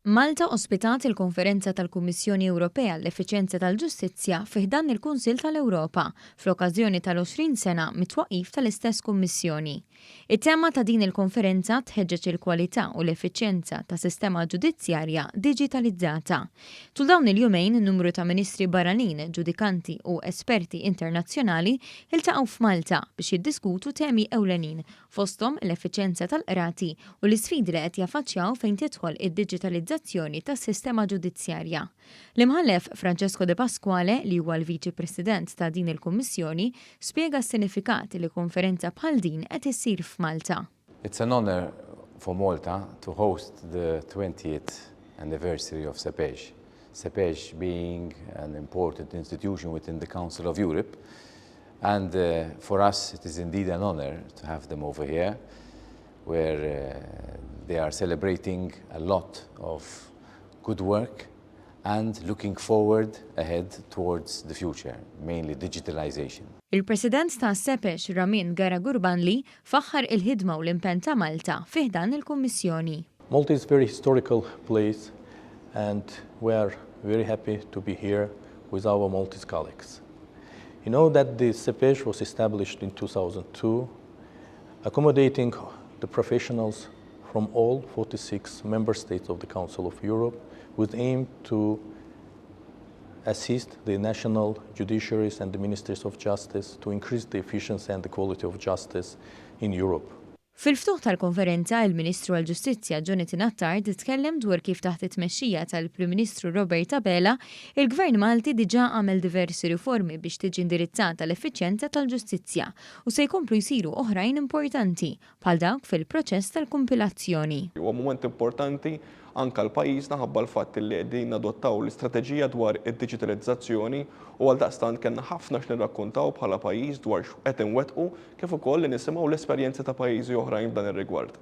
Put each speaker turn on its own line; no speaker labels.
Malta ospitat il-Konferenza tal-Kummissjoni Ewropea għall-Effiċjenza tal-Ġustizzja fi ħdan il-Kunsill tal-Ewropa fl-okkażjoni tal-20 sena mit-twaqqif tal-istess Kummissjoni. It-tema ta' din il-konferenza tħeġġeġ il-kwalità u l-effiċjenza ta' sistema ġudizzjarja diġitalizzata. Tul dawn il-jumejn numru ta' ministri barranin, ġudikanti u esperti internazzjonali ltaqgħu f'Malta biex jiddiskutu temi ewlenin fosthom l-effiċjenza tal-qrati u l-isfidi li qed jaffaċċjaw fejn tidħol id-diġitalizzazzjoni tas-sistema ġudizzjarja. L-Imħallef Francesco Depasquale, li huwa l-Viċi President ta' din il-Kummissjoni, spjega s-sinifikat li konferenza bħal din qed issir f'Malta.
It's an honor for Malta to host the 20th anniversary of CEPEJ. CEPEJ being an important institution within the Council of Europe. And for us, it is indeed an honor to have them over here, where they are celebrating a lot of good work and looking forward ahead towards the future, mainly digitalization.
Il-President ta' CEPEJ, Ramin Gharagorbanli, faħħar il-ħidma u l-impenn ta' Malta fi ħdan il-Kummissjoni.
Malta is a very historical place and we are very happy to be here with our Maltese colleagues. You know that the CEPEJ was established in 2002, accommodating the professionals from all 46 member states of the Council of Europe with aim to assist the national judiciaries and the ministers of justice to increase the efficiency and the quality of justice in Europe.
Fil-ftuħ tal-konferenza, il-Ministru għall-Ġustizzja Jonathan Attard tkellem dwar kif taħt it-tmexxija tal-Prim Ministru Robert Abela, il-Gvern Malti diġà għamel diversi riformi biex tiġi indirizzata l-effiċjenza tal-ġustizzja u se jkomplu jsiru oħrajn importanti bħal dawk fil-proċess tal-kumpilazzjoni.
Huwa mument importanti anke għal pajjiżna ħabba l-fatt li qegħdin nadottaw l-istrateġija dwar id-diġitalizzazzjoni u għaldaqstant kellna ħafna x'nirrakkontaw bħala pajjiż dwar x'qed inwettqu kif ukoll li nisimgħu l-esperjenzi ta' pajjiżi oħrajn f'dan ir-rigward.